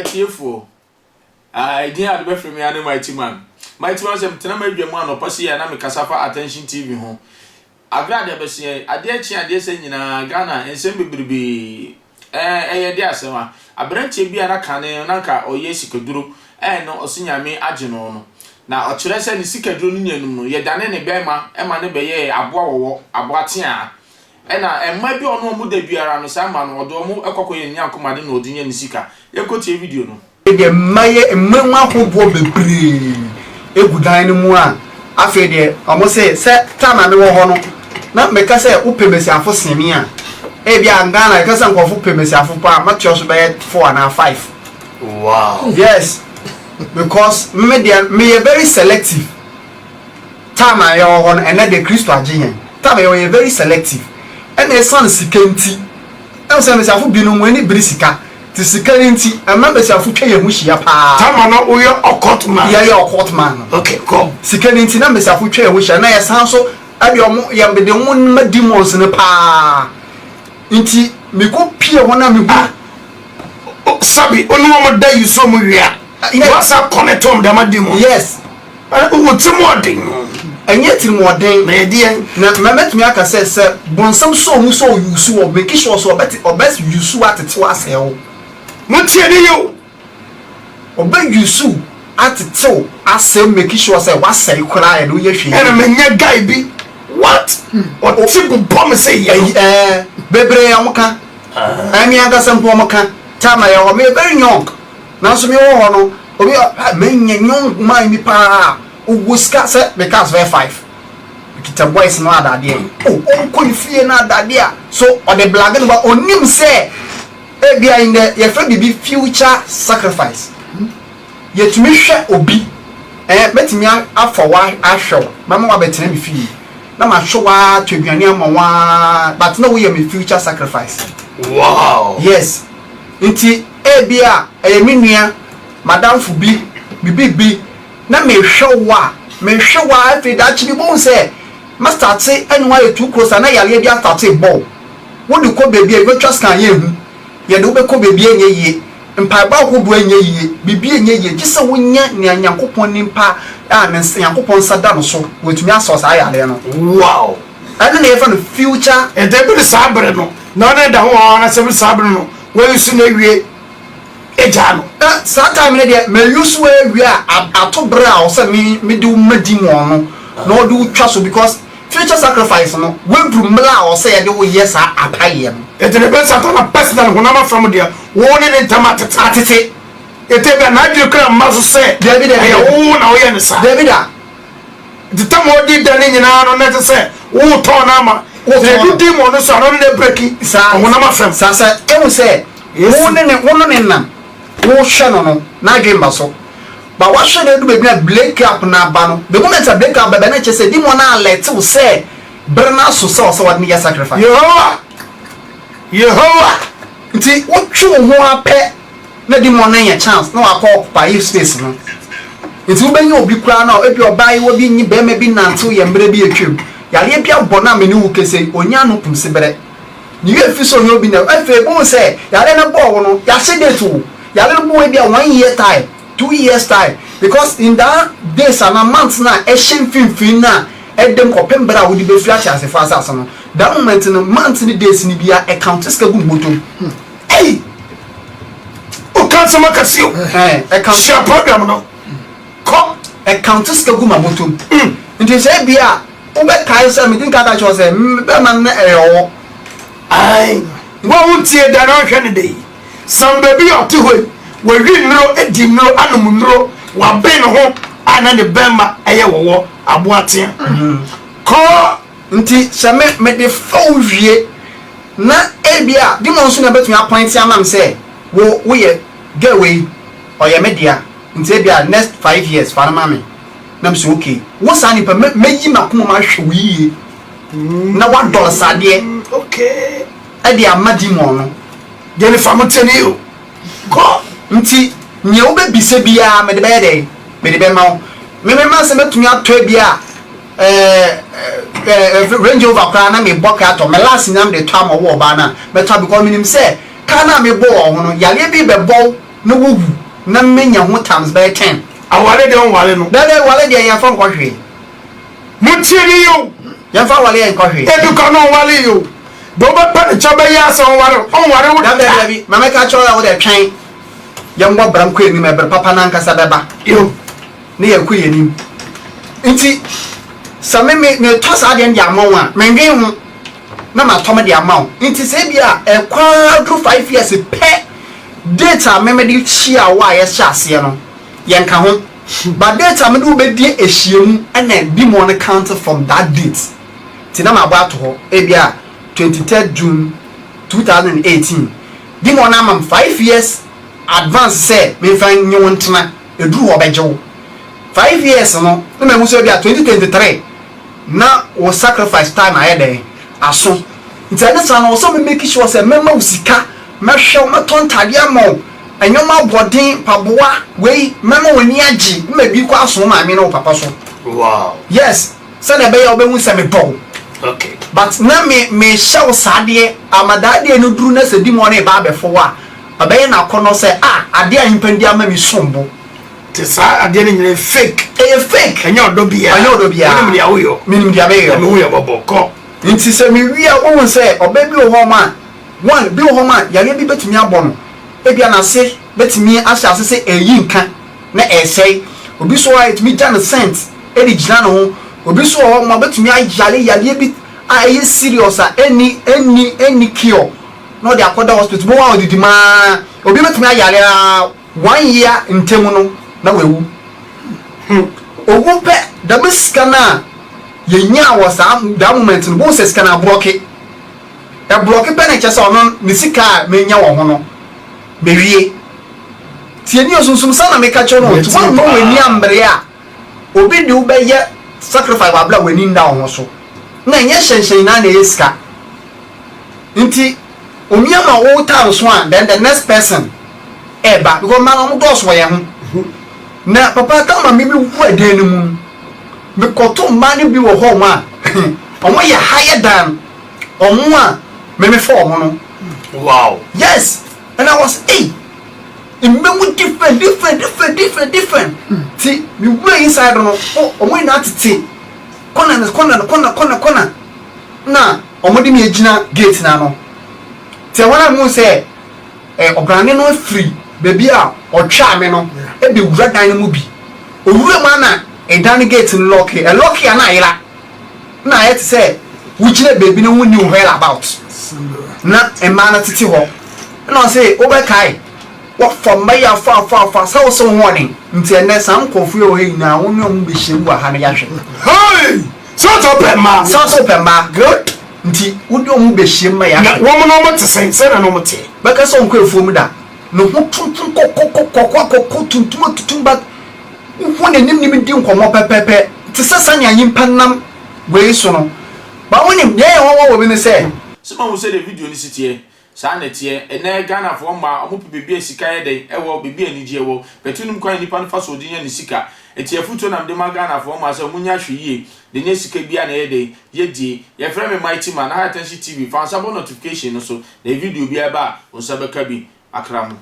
atiefoɔ. Ah, edin a de bɛfrɛ me ara ne Mighty Man. Mighty Man sɛ metena m'adwa mu anɔpa sei a na mekasa fa Attention TV ho. Aberɛ adeɛ bɛseɛ, adeɛ kye adeɛ sɛ nyinaa Ghana nsɛm bebrebee. Ɛɛ, ɛyɛ de asɛm a. Aberanteɛ bi a na kane no na nka ɔyɛ sikaduro ɛɛ no ɔse Nyame agye no no. Na ɔkyerɛ sɛ ne sikaduro no nyanom no yɛdane ne bɛɛma ma no bɛyɛɛ aboa wɔwɔ, aboa teaa. Ɛna mma bi a ɔne wɔn da biara no, saa mma no, ɔde wɔn kɔ kɔyɛ ne nyankomade na ɔde nya ne sika. Yɛnkɔtie video no. Deɛ mma yɛ mma mu ahodoɔ bebree gu dan no mu a, afei deɛ wɔn se sɛ time a mewɔ hɔ no na meka sɛ wopɛ mmesiafo sen me a, ebia Ghana yɛka sɛ nkurɔfo pɛ mmesiafo paa mɛtoa so bɛyɛ four anaa five. Wow. Yes, because me deɛ meyɛ very selective. Time a yɛwɔ hɔ no, ɛnnɛ deɛ Kristo agye yɛn. Time a yɛwɔ yɛ very selective. Ɛna ɛsiane sika nti, ɛhu sɛ mmesiafo binom wɔn ani bere sika. Nti sika no nti, ɛma mmesiafo twa yɛn ho hyia paa. Time a na woyɛ occult man. Yɛyɛ occult man no. Okay, kɔ. Sika no nti na mmesiafo twa yɛn ho hyia. Na yɛsan so ɛde wɔn, yɛde wɔn ma demons no paa. Nti mekɔ pie hɔ na mehu. Ah, sabi, wo ne wɔn da yi so wɔn wie a, wɔasa connect wɔn de ama demons. Yes. Wo tirimɔden. Ɛnyɛ tirimɔden. Na ɛdeɛn? Na mɛtumi aka sɛ, sɛ bonsam sɔ mu sɛ ɔyusu wɔ, make sure sɛ ɔbɛte, ɔbɛ yusu atete wo asɛe wo. Montie ne yie o. Ɔbɛ yusu atete wo asɛe wo, make sure sɛ wasɛe koraa ɛde woyɛ hwee. Ɛna manya guy bi, what? Ɔte bobɔ me sɛ yɛ no. Ɛɛ, bebree a wɔka. Ɛme ankasa mpo wɔka. Time a yɛwɔ hɔ, meyɛ very young. Nanso mewɔ hɔ no, Obi a ah manya young man bi paa ɔwɔ sika sɛ me cars bɛyɛ five mekita boys no adadeɛ oh ɔnkɔ ne fie no adadeɛ a so ɔde blage no ba ɔnim sɛ ebia in the yɛfrɛ biribi future sacrifice yɛtumi hwɛ obi eh mɛtumi afa wo ahwɛ wo mɛma wabɛtena me fie na mahwɛ wo ara tɔ aduane ama wo ara but na woyɛ me future sacrifice. Wow. Yes nti Ebia ɛyɛ me nua, m'adamfo bi, me biribi, na mehwɛ wo a, mehwɛ wo ara afei daakye bi wobɛhu sɛ mɛstate ne wo ayɛ too close a na yareɛ bi astate rebɔ wo. Wode kɔ baabi a yɛbɛtwa scan yɛnhu, yɛde wo bɛkɔ baabi a ɛnyɛ yie, mpaebɔ ahodoɔ ɛnyɛ yie, biribi ɛnyɛ yie, gye sɛ wonya nea Nyankopɔn nim pa a ne nsa, Nyankopɔn nsa da no so, watumi asɔ saa yareɛ no. Wow! Ɛno na yɛfrɛ no future. Ɛda bi no saa bere no, na ɔne da ho wɔ hɔ anaasɛ bi saa bere no, W'ayusu no awie agyaa no. Na saa time no deɛ m'ayusu awie a ato berɛ a ɔsɛ me mede wo ma demon no na ɔde wo twa so because future sacrifice no w'aduru mmerɛ a ɔsɛ yɛde wo yɛ saa apaeɛ no. Enti ne bɛ Satan personal honam afam deɛ wo ne ne ntam atete. Atete. Enti ebia n'adwene koraa mma so sɛ Dabi dabi ɛyɛ dabi. wo na woyɛ no saa. Dabi da. Nti tam a ɔdi da no nyinaa no na ɛte sɛ wotɔn no ama. Sɛ ɛdu demon no so a na ɔne no abreki Saa ɔhonam afam. Saa sɛ ehu sɛ wo ne ne wo ne ne nam wohwɛ no no n'adwene mma so ba wahwɛ no adu baabi na break up no aba no the moment a break up bɛba na kyerɛ sɛ demon no alert wo sɛ bere no aso sɛ ɔsɛ wɔde no yɛ sacrifice. Yehowa! Yehowa! Nti wotwe wo ho ara pɛ na demon no anya chance na wakɔ occupy space no. Nti wobɛnya obi koraa no a ebia ɔbaayewa bi nye barima bi nantew yɛ mmerɛ bi atwam, yareɛ bi abɔ no a me ne wo kasa yi, ɔnnya ano pumseberɛ. Ne werɛ fi sɛ ɔnyɛ obi na afei bohu sɛ yareɛ no bɔɔ wo no, yɛahyɛ date o, yareɛ no bɔ wo ebia one year time, 2 years time because in that days anaa months no a ɛhyɛ mfimfini no a ɛdam kɔpem berɛ a wode bɛfiri ateasefoɔ asase no, that moment no months ne days no biara ɛcounte sika gu mmɔtɔm. Ei! Woka nsɛm akɛse o. Ɛka Hyia program no. Kɔ. Ɛcounte sika gu m'abɔtɔm. Nti sɛ ebia wobɛkae sɛ medi nka ka kyerɛ wo sɛ bɛrima no na ɛyɛ ɔwɔ. Ae. Wo a wontie da na wonhwɛ no da yi, san baabi a ɔte hɔ yi, wawi nnuro, adi nnuro, anom nnuro, waben ne ho a na ne bɛrima yɛ wɔwɔ, aboatea. Kɔ. Nti sɛ me mede fa wo wie na ebia demon nso na ɛbɛtumi apɔinte ama me sɛ wo woyɛ girl wei ɔyɛ me dea nti ebia next 5 years fa no ma me na me sɛ okay wo saa nipa mɛ mɛyi m'akoma mu ahwɛ wo yie na wadɔre sadeɛ Okay. ɛde ama demon no. Jennifer mo tie ne o. Kɔ. Nti nea wobɛbisa biara mede bɛyɛ dɛn? Mede bɛma wo. Me mema sɛ mɛtumi atɔ ebia ɛɛ ɛɛ Range Rover koraa na mebɔ kaa tɔ. Me last nyinaa mede tɔ ama wo ɔbaa no a, mɛtɔ because menim sɛ kaa no a mebɔ wɔ ho no, yareɛ bi rebɛbɔ wo. na wowu na menya ho times bɛyɛ ten. Aware deɛ ɔnware no. Dabi aware deɛ yɛnfa nkɔ hwee. Montie ne yie o. Yɛnfa aware yɛ nkɔ hwee. Ebi kora no ɔnware yɛ o. Deɛ wobɛpɛ ne kyɛ bɛyɛ asɛ ɔnware ɔnware wo da. Dabi dabi ma mɛka kyerɛ wo sɛ wode twɛn yɛmmɔ bra nkɔ anim ɛbere papa no ankasa bɛba. Yo. Ne yɛkɔ yɛn anim. Nti sɛ me me metɔ saa adeɛ no de ama wo a mendwen ho na matɔ me de ama wo. Nti sɛ ebi a ɛkɔ ara duru 5 years pɛ, date a me mede hyia wo a yɛhyɛ aseɛ no yɛnka ho, but date a mede wo bɛdi ahyiamu ɛna bi mo no count from that date. Nti na mabɔ ato hɔ ebi a 23rd June 2018 di mo no ama m 5 years advance sɛ memfa nye wo ntena. Ɛduru hɔ bɛgye wo 5 years no na mahu sɛ ebi a 2023 na wo sacrifice time ayɛ dɛn aso. Nti ɛne saa no wɔ sɛ me make sure sɛ mɛma wo sika, mɛhwɛ wo, mɛtɔ ntadeɛ ama wo, ɛnwoma abɔden, mpaboa wei, mɛma w'ani agye ma bi kɔ aso wo maame ne wo papa so. Yes, sɛdeɛ ɛbɛyɛ a wobɛhu sɛ medɔ wo. But na me mehyɛ wo saa adeɛ ama daa deɛ no duru na sɛ di mu ɔne ba abɛfo wo a, ɔbɛyɛ n'akɔnnɔ sɛ a adeɛ a nyimpa no de ama mi som bo. Te saa adeɛ no nyinaa fake. Ɛyɛ fake. Ɛnyɛ ɔdɔ biara. Ɛnyɛ ɔdɔ biara. Wonim deɛ woyɔ. Menim deɛ meyɔ. Na mehu yɛ bɔbɔ kɔ. Nti sɛ mewie a, wohu sɛ ɔbaa bi wɔ hɔ ma one bi wɔ hɔ ma yareɛ bi bɛtumi abɔ no, ebia n'ase bɛtumi ahyɛ ase sɛ ɛreyi nka na ɛresɛe. Obi so a ɛtumi gya no scent de gyina ne ho. Obi so wɔ hɔ ma bɛtumi ayare yareɛ bi a ɛyɛ serious a ɛnni cure na ɔde akɔda hospital. Bo a ɔdidi maa obi bɛtumi ayare a one year ntam no na wawu. Owu pɛ, dɛm sika no a yɛnyaa wɔ saa that moment no, bohu sɛ sika no aborɔke. Ɛborɔke pɛ na ɛkyɛ sɛ ɔno ne sika a menya wɔ ho no mewie. Tie ni osunsum sa na meka kyerɛ no, nti woamma w'ani ammere a obi de wo bɛyɛ sacrifice wɔ abere a w'ani nna wo ho so. Na ɛnyɛ hyɛnhyɛn nyinaa na ɛyɛ sika. Nti omia ma wo time so a, then the next person ɛɛba, because mmaa no ɔmo dɔɔso wɔ yɛn ho. Na papa tama me wura dan no mu no, mekɔto mmaa no bi wɔ hɔ a ɔmo yɛ higher than ɔmo a meme fa ɔmo no. Yes, and I was, hey, mmɛmu different different different different different. Ti me wura inside no, ɔmo nyinaa tete corner corner corner corner corner na ɔmo de me egyina gate n'ano. Te ɛhɔ na mo sɛ ɔbrane no afiri baabi a ɔtwaa me no ɛbɛwura dan no mu bi. Owura mu ana ɛdan no gate no lock, ɛlock a na ayera na ayɛ te sɛ wogyina baabi no ho ni where about na mmaa no tete hɔ. Ɛna ɔsɛ wobɛkae wɔfa mma yi afa afa afa sɛ wo sɛ wo ho ɔden. Nti ɛnɛ saa nkurɔfoɔ yi wɔ ha nyinaa, wo ne ɔmo bɛhyia mu wɔ ha no yɛahwɛ. Hey! Sɛ ɔtɔ pɛ mmaa. Sɛ ɔsɛ wopɛ mmaa. Good. Nti wode ɔmo bɛhyia mu ma na yɛahwɛ. Wɔn no wɔn te sɛn sɛn na wɔn te? Bɛka sɛ ɔnkɔ afuom da, ne ho tuntum kɔkɔkɔkɔkɔ akɔkɔ tuntum atutum, but wohu n'anim nim di nkɔmmɔ pɛpɛpɛ te sɛ sɛnea nyimpa nam wei so no. Ba wonim deɛ ɛyɛ nwanwa wɔ mi ne sɛ Sɛ mahu sɛdeɛ video no si teɛ, saa na ɛteɛ. Ɛnnɛ Ghanafoɔ mmaa, wɔn pɛ baabi a sika yɛ dɛn ɛwɔ, baabi a anigyeɛ wɔ. But wonim kwan a nipa no fa so ɔde nya ne sika. Nti afutuo na mede ma Ghanafoɔ mmaa sɛ wɔn nyɛ ahwɛyie, de nyɛ sika biara na ɛyɛ dɛn, yɛdie. Yɛfrɛ me Mighty Man, High Attention TV, fa wo nsa bɔ notification no so, na video biara ba a, wo nsa bɛka bi. Akra mo.